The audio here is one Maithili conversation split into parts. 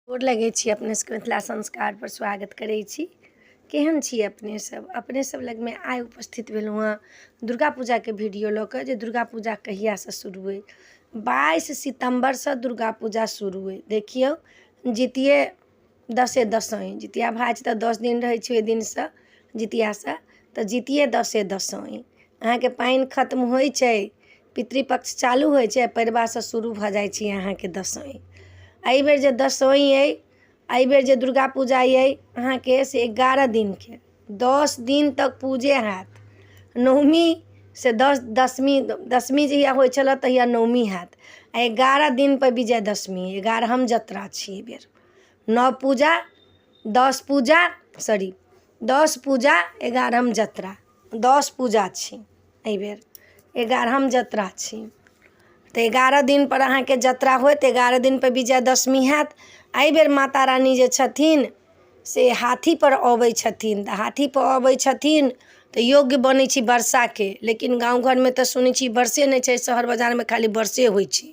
गोर लगै छी अपने सबके। मिथिला संस्कार पर स्वागत करै छी। केहन छी अपने सब? अपने सब लगमे आइ उपस्थित भेलहुँ हँ दुर्गा पूजाके वीडियो लऽ कऽ, जे दुर्गा पूजा कहियासँ शुरू अइ। 22 सितम्बरसँ दुर्गा पूजा शुरू अइ। देखियौ, जितिये दसे दसइ जितिया भऽ जाइ छै तऽ 10 दिन रहै छै। ओहि दिनसँ जितियासँ तऽ जितिये दसे दसइ अहाँके पानि खत्म होइ छै, पितृपक्ष चालू होइ छै, पड़बासँ शुरू भऽ जाइ छै अहाँके दसइ। एहिबेर जे दसइ अइ, एहिबेर जे दुर्गा पूजा अइ अहाँके, से 11 दिनके, 10 दिन तक पूजे हैत। नवमी से दस दसमी, दसमी जहिया होइ छलऽ तहिया नवमी हैत आ 11 दिनपर विजयदशमी, एगारहम जतरा छी एहिबेर। 9 पूजा, 10 पूजा, सॉरी, 10 पूजा, एगारहम जतरा। 10 पूजा छी एहिबेर, एगारहम जतरा छी, तऽ 11 दिनपर अहाँके जतरा होयत, 11 दिनपर विजयदशमी हैत। एहिबेर माता रानी जे छथिन से हाथीपर अबै छथिन, तऽ हाथीपर अबै छथिन तऽ योग्य बनै छै वर्षाके। लेकिन गाँव घरमे तऽ सुनै छी वर्षे नहि छै, शहर बाजारमे खाली वर्षे होइ छै।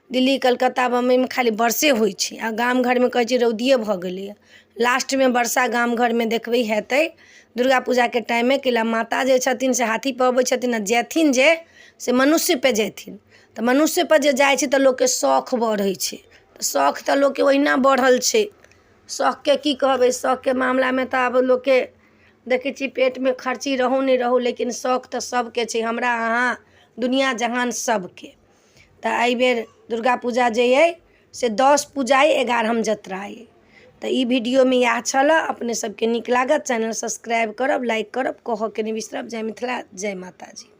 दिल्ली, कलकत्ता, बम्बइमे खाली वर्षे होइ छै आ गाम घरमे कहै छै रौदिए भऽ गेलैए। लास्टमे वर्षा गाम घरमे देखबै हेतै दुर्गा पूजाके टाइममे, कैला माता जे छथिन से हाथीपर अबै छथिन आ जेथिन जे से मनुष्यपर जेथिन, तऽ मनुष्यपर जे जाइ छै तऽ लोकके शौख बढ़ै छै। तऽ शौख तऽ लोकके ओहिना बढ़ल छै। शौखके की कहबै, शौखके मामलामे तऽ आब लोकके देखै छियै पेटमे खर्ची रहू नहि रहू, लेकिन शौख तऽ सभके छै, हमरा अहाँ दुनिआँ जहान सभके। तऽ एहिबेर दुर्गा पूजा जे अइ से 10 पूजा अइ, एगारहम जतरा अइ। तऽ ई वीडियोमे इएह छलऽ। अपने सबके नीक लागत, चैनल सब्सक्राइब करब, लाइक करब, कहऽके नहि बिसरब। जय मिथिला, जय माताजी।